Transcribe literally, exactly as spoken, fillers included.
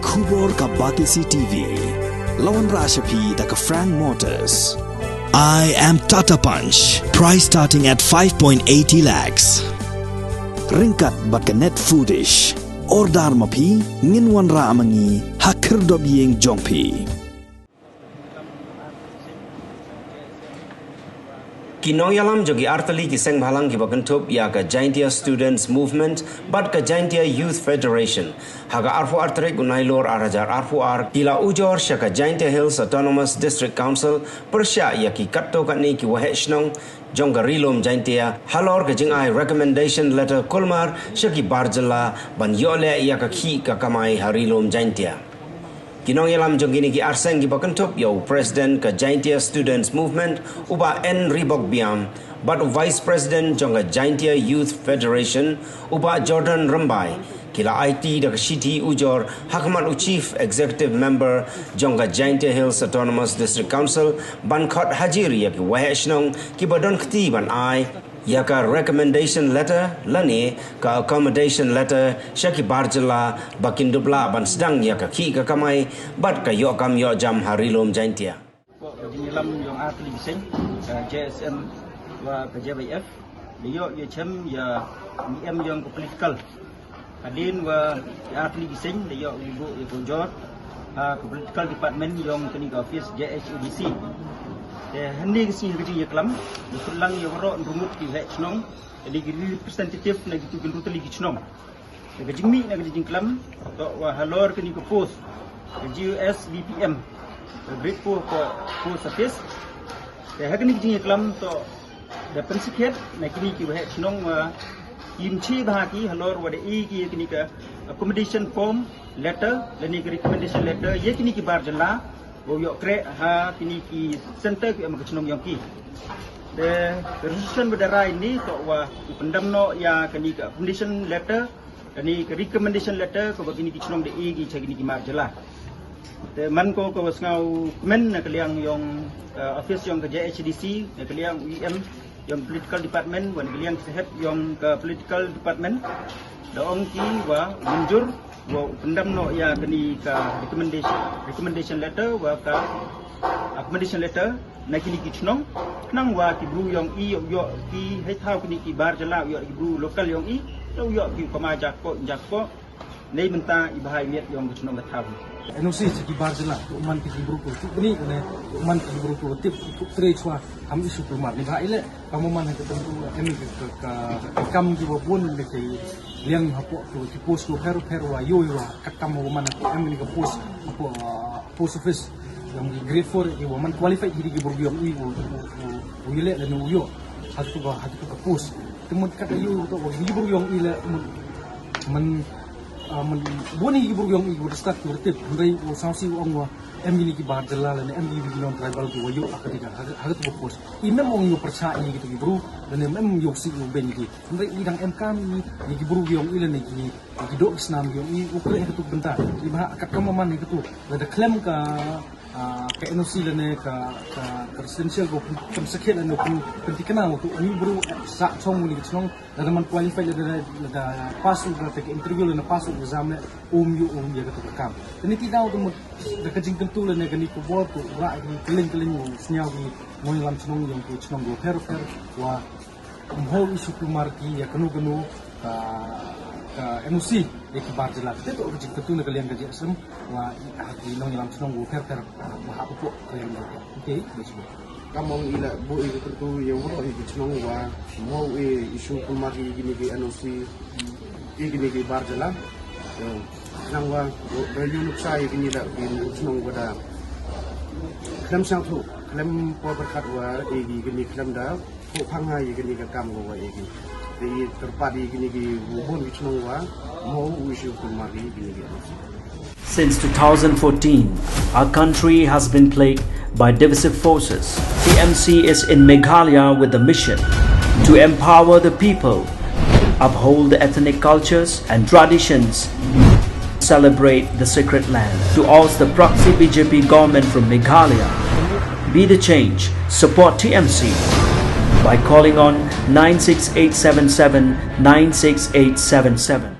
Khubor ka Batesi T V. La wanrah sha phi da ka Frank Motors. I am Tata Punch. Price starting at five point eighty lakhs. Ryngkat bad ka Net Foodish. Order ma phi, ngin wanrah ma ngi ha khyrdop ïing jong phi. Ki nongïalam jong ki artylli ki seng bhalang kiba kynthup ïa ka Jaintia Students Movement bad ka Jaintia Youth Federation, ha ka arphew ar tarik u Nailur ar hajar arphew ar, ki la ujor sha ka Jaintia Hills Autonomous District Council pyrshah ïa ki katto katne ki waheh shnong jong ka Ri Lum Jaintia halor ka jingai recommendation letter kulmar sha ki bar jylla ban ïoh leh ïa ka khih ka kamai ha Ri Lum Jaintia. Ki nongïalam jong kine ki arseng kiba kynthup ïa u President ka Jaintia Students Movement, u Bah N Ribok Biam, bad u Vice President jong ka Jaintia Youth Federation, u Bah Jordan Rymbai, ki la aiti da ka shithi ujor ha khmat u Chief Executive Member jong ka Jaintia Hills Autonomous District Council ban khot hajir ïa ki waheh shnong kiba don kti ban ai ïa ka recommendation letter lane ka accommodation letter sha ki bar jylla ba kin dup lah ban sdang ïa ka khih ka kamai bad ka ïoh kam ïoh jam ha Ri Lum Jaintia. Ka jingïalam jong artylli ki seng, ka J S M wa ka J Y F, da ïoh ïa chem ïa em ïong ka political. Hadien wa ïa artylli ki seng da ïoh ïa buh ïa ka ujor ha ka political department ïong kane ka office J H A D C. Te hynne ka sngi ka jingïaklam da pynlang ïa waroh hynriew ngut ki waheh shnong, kane ki representative na kitu ki hynriew tylli ki shnong. Te ka jingmih na ka jingïaklam toh wa halor kane ka post ka G O S B P M, ka grade four ka post office. Te ha kane ka jingïaklam toh da pynsakhiat na kine ki waheh shnong wa kim shi bha ki halor wa da e ki kine ka accommodation form letter lane ka recommendation letter ïa kine ki bar jylla wa ïoh kreh ha kine ki center ki em ka shnong ïong ki. Te resolution ba da rai ni toh wa u pyndam noh ïa kine ka accommodation letter, kane ka recommendation letter kaba kine ki shnong da e ki sha kine ki bar jylla. Te man ko ka wa sngew kmen na ka liang ïong, eh, office ïong ka J H D C, na ka liang u E M ïong political department, wa na ka liang ki sahep ïong ka political department, da ong ki wa mynjur wa u pyndam noh ïa kane ka recommendation, recommendation letter wa ka accommodation letter na kine ki shnong, khnang wa ki bru ïong i ïoh ki hei thaw kine ki bar jylla ïoh ki bru local ïong i, ïoh ki kama jak ko jak ko. Nei mynta i bha i miat ïong ka shnong ka thaw. N O C sha ki bar jylla, u man ki bru ko tip ni ne, u man ki bru ko tip ko tre chwa, ham issue ko mar ni bha i le, kam man ha ka tem ko em ka, ka, ka kam ki wa bun ne ki liang hapoh ko ki post ko pher pher wa ïoh wa ka kam wa man ko em ni ka post hapoh, ah, post office. Ïong ki grade four i wa man qualified hi ki bru ïong i wa, wa, wa, wa i le le no ïoh. Ha tu ka, ha tu ka post. Te mut kata ïoh to wa ki bru ïong i le mut man Ah, man, bun i ki bru ïong i ki bru start ki bru tip, hynrei u sngewsih u ong wa em kine ki bar jylla lane em kine ki non tribal ki wa ïoh ha kata ka, ha, ha kata ka post. I mem ong ïoh pyrshah i kito ki bru, lane mem ïoh sih ïoh beiñ ki. Hynrei i dang em kam i, i ki bru ïong i lane ki, i ki doh ki snam ïong i, u kreh ha kata ka bynta. I bha kat kam man i kata, lada khlem ka, ah, ka N O C lane ka, ka, ka residential ko pyn, pynsakhiat lane pyn, pynthikna u to, u bru, eh, sah chong u ni ka chnong, lada man qualify lada, lada pass u ka interview lada pass u exam le um ïoh um ïa kata ka kam. Te niti daw te mut da ka jingkyntu lane kane ka bor tu ra ki kylling kylling u sñiaw ki nongïalam chnong ïong ki chnong ko pher pher wa um hoi issue kulmar ki ïa kano kano ka, ka N O C ïa ki bar jylla. Te to ka jingkyntu na ka liang ka J S M wa ha ki nongïalam chnong ko pher pher wa ha u pok ka liang ka. Okay, that's good. Kam ong i la buh i ka kyrtu ïa waroh i ka chnong wa mo i issue kulmar i kine ki N O C i kine ki bar jylla. Nang wa ba ïu nuksa i kine da i chnong wa da khlem sngewthuh khlem por pyrkhat wa i kine khlem da phuh phang ha i kine ka kam wa i kine. Te i kyrpad i kine ki bun ki chnong wa mo u issue kulmar i kine ki N O C. Since two thousand fourteen, our country has been plagued by divisive forces. T M C is in Meghalaya with the mission to empower the people, uphold the ethnic cultures and traditions, celebrate the sacred land. To oust the proxy B J P government from Meghalaya, be the change, support T M C by calling on nine six eight seven seven nine six eight seven seven.